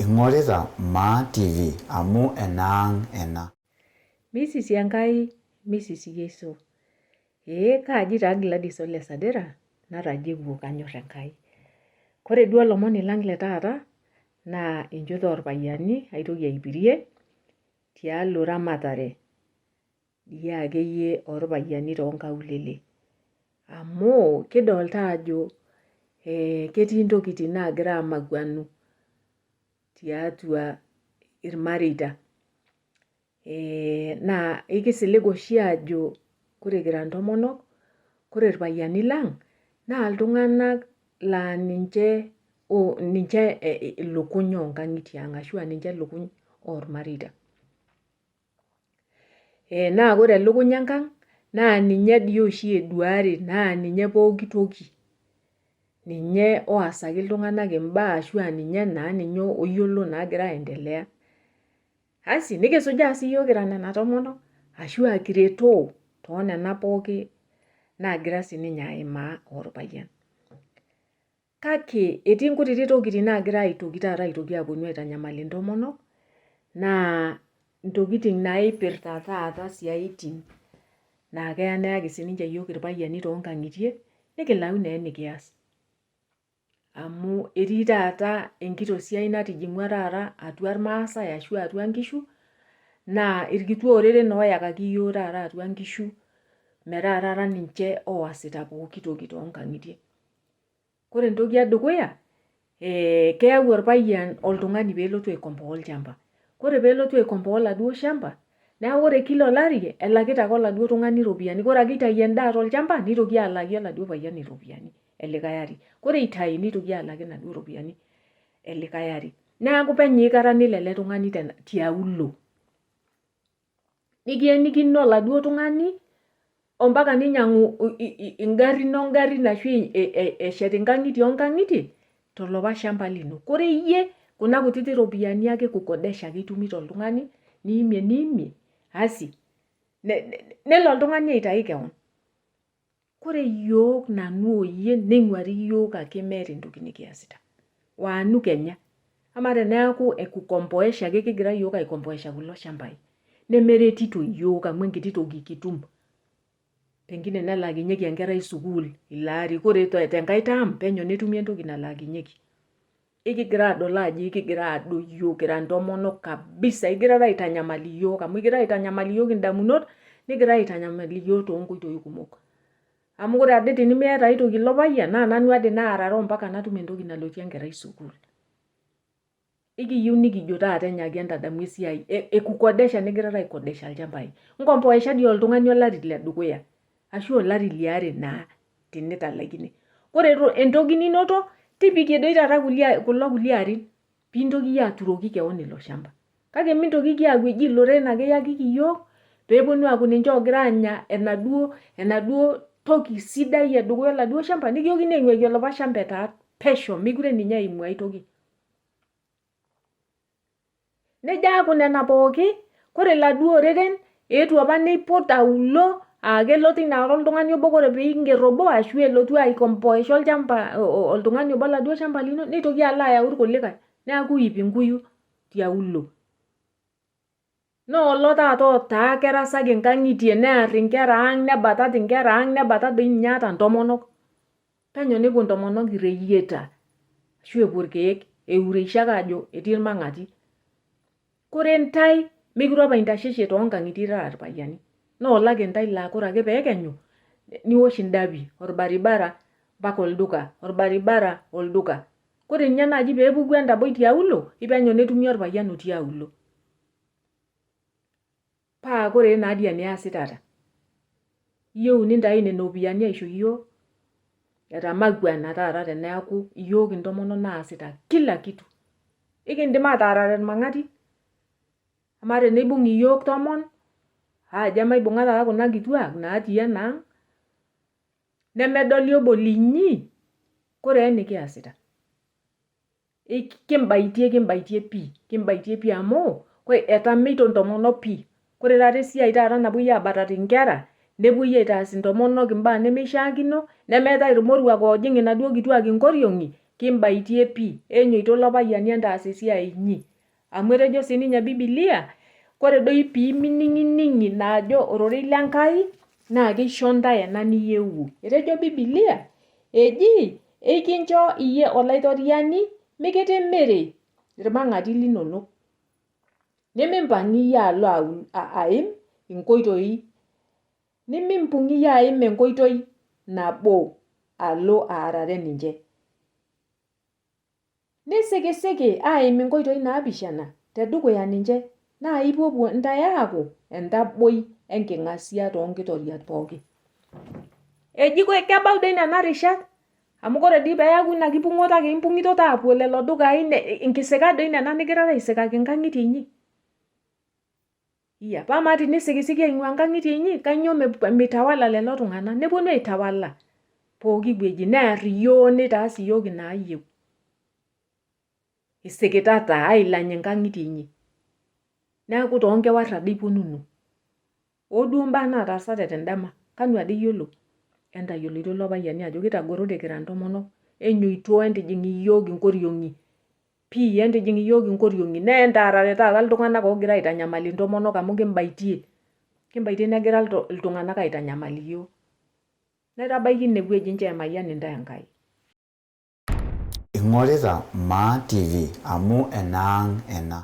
Ing'orita Maa TV amu enaang' ena. Misisi Enkai, misisi Yesu. Ee kaaji taa Gladys Ole Sadira natajeuwuo kanyor Enkai. Kore duo olomoni lang le taata naa enchoto olpayiani aitoki aipirie tialo ramatare dii akeyie olpayiani toonkaulele. Amu kidolta ajo ketii ntokitin naagira amakuanu tiatua ilmareita. Naa ikisilig oshi aajo kore kira intomonok, kore ilpayiani lang naa iltung'anak laa ninche ilukuny oonkang'itie ang' ashu ninche ilukuny olmareita. Naa ore elukunya enkang' naa ninye dii oshi eduari naa ninye pooki toki. Ninye oasaki iltung'anak imbaa ashu ninye naa ninye oyiolo naagira aendelea. Asi nikisujaa siiyiok kira nena tomonok ashu kiretoo toonena pooki naagira sininye aimaa orpayian. Kake etii nkutiti tokitin naagira aitoki taata aitoki aponu aitanyamal intomonok naa ntokitin naipirta taata siatin naa keya neyaki sininche yiok irpayiani toonkang'itie nikilau naa enikias. Amu etii taata enkito siai natijing'ua taata atua irmaasai ashu atua nkishu naa irkituak oreren oyakaki yiok taata atua nkishu metaa taata ninche oasita pooki toki toonkang'itie. Kore entoki edukuya, keyau orpayian oltung'ani peelotu aikomboa olchamba. Kore peelotu aikomboa oladuo shamba, neeku ore kila olari elakita ake oladuo tung'ani iropiyiani. Ore ake itayu endaa tolchamba nitoki alaaki oladuo payian iropiyiani elikae ari. Ore itayu nitoki alaki inaduo ropiyiani elikae ari. Neeku penyo aikata nelo ele tung'ani tiaulo. Nikienikino oladuo tung'ani ompaka ninyang'u ingarrin ongarrin ashu eshet inkang'itie onkang'itie tolopa shamba lino. Kore iyie kuna kutiti ropiyiani ake kukodesha ake itumito oltung'ani niimie niimie asi nelo oltung'ani aitayu kewon. Kore iyiook nanu oyie neing'uari iyiook ake meeta entoki nikiasita. Waanu kenya. Amaa teneaku kukomboesha ake kigira iyiook aikomboesha kulo shambai nemeretito iyiook amu enkiti toki kitum. Pengine nelaakinyeki enkerai sukuul ilo ari, kore tenkae term penyo netumi entoki nalaakinyeki. Ikigira adol ajo ikigira adoyio kira intomonok kabisa, igirara aitanyamal iyiook amu igira aitanyamal iyiook indamunot nigira aitanyamal iyiook toonkoitoi kumok. Amu ore ade tenimiata ai toki ilo payian naa nanu ade naarare ompaka natum entoki nalotie enkerai sukuul. Ikiyieu nikijo taata enyaaki entadamu esiai e kukodesha nigirara aikodesha ilchambai. Nkomboesha dii oltung'ani olari ledukuya ashu olari liare naa tinitalaikine. Ore entoki ninoto tipikie doi taata kulo kulie arin piintoki iyie aturoki kewon ilo shamba. Kake mintokiki aaku eji iloren ake iyakiki iyiook peeponu aaku ninche oogira aanya enaduo toki sidai edukuya oladuo shamba nikiokini aing'uaki olapa shamba etaa pesho mekure ninye eimu ai toki. Nejo aaku nena pooki, kore laduo oreren eetuo apa neiput aulo aa kelo teina kata oltung'ani obo kore piinger obo ashu elotu aikomboesha olchamba oltung'ani obo oladuo shamba lino neitoki alo ayau irkulikae neaku iip inkuyu tiaulo. Naa olo taata otaa kerasaki inkang'itie nearr inkera ang' nebatat inkera ang' nebatat doi ninye ata intomonok. Penyo nepuo intomonok ireyieta ashu epuo irkeek eureisho ake aajo etii irmang'ati. Kore intae mekure apa intasheshe toonkang'itie irara irpayiani. Noolake intae laa kore ake peekenyu niwosh indapi orbaribara mpaka olduka, orbaribara olduka. Kore ninye naaji peepuku entaboi tiaulo ipenyo netumi orpayian otii aulo. Paa koree naa dii eniasitata? Iyieu nintayu nena ropiyiani aisho iyiook? Etamakuana taata teneaku iyiook intomonok naasita kila kitu. Ikindim ataarare irmang'ati? Amaa teneibung iyiook tomon aajo emaibung'a taata kuna kituak natii enaang' nemedoli obo linyi, koree enikiasita? Kimbaitie kimbaitie pii, kimbaitie pii amu etameito intomonok pii. Kore taata esiai taata napuoi abatat inkera, nepuoi aitaas intomonok imbaa nemeishiakino, nemeetae irmoruak oojing inaduo kituak inkoriong'i, Kimbaitie pii, enyoito ilo payiani entaas esiai inyi. Amu etejo sii ninye bibilia, kore doi pee mining'ining'i ina ajo ororei le Nkai naa keisho ntae ena niyieuwuo. Etejo bibilia eji eikincho iyie olaitoriani mikitimiri ilmang'ati linonok. Nimimpang' iyie alo aim inkoitoi, nimimpung' iyie aim enkoitoi nabo alo aarare ninche. Nisikisiki aaim inkoitoi naapishana te dukuya ninche, naa ipuopuo intae aaku entaboi enking'asia too nkitoriat pooki. Eji kebau doi nena rishat amu ore dii peeku ina kipung'oto ake impung'itoto aapuo lelo dukai nkisikat doi nena nigirara aisikaki inkang'itie inyi. Iya, paa amaa tenisikisiki aing'uaa inkang'itie inyi kainyoo meitawala lelo tung'anak? Nepuonu aitawala pooki wueji nearr iyiook neitaas iyiook inaayieu. Isikitata ailany inkang'itie inyi. Neeku toonkewarr ade ipuonunu. Hoo duo imbaa nataasate tendama, kanu ade iyiolo? Entayioloito ilo payiani ajo kitagorote kira intomonok, enyoito entijing iyiook inkoriong'i. Pii entijing iyiook inkoriong'i naa entaarare taata iltung'anak oogira aitanyamal intomonok amu kimbaitie, kimbaitie negira iltung'anak aitanyamal iyiook. Naitabaiki ine wueji nchoo emayian intae Enkai. Ing'orita Maa TV amu enaang ena.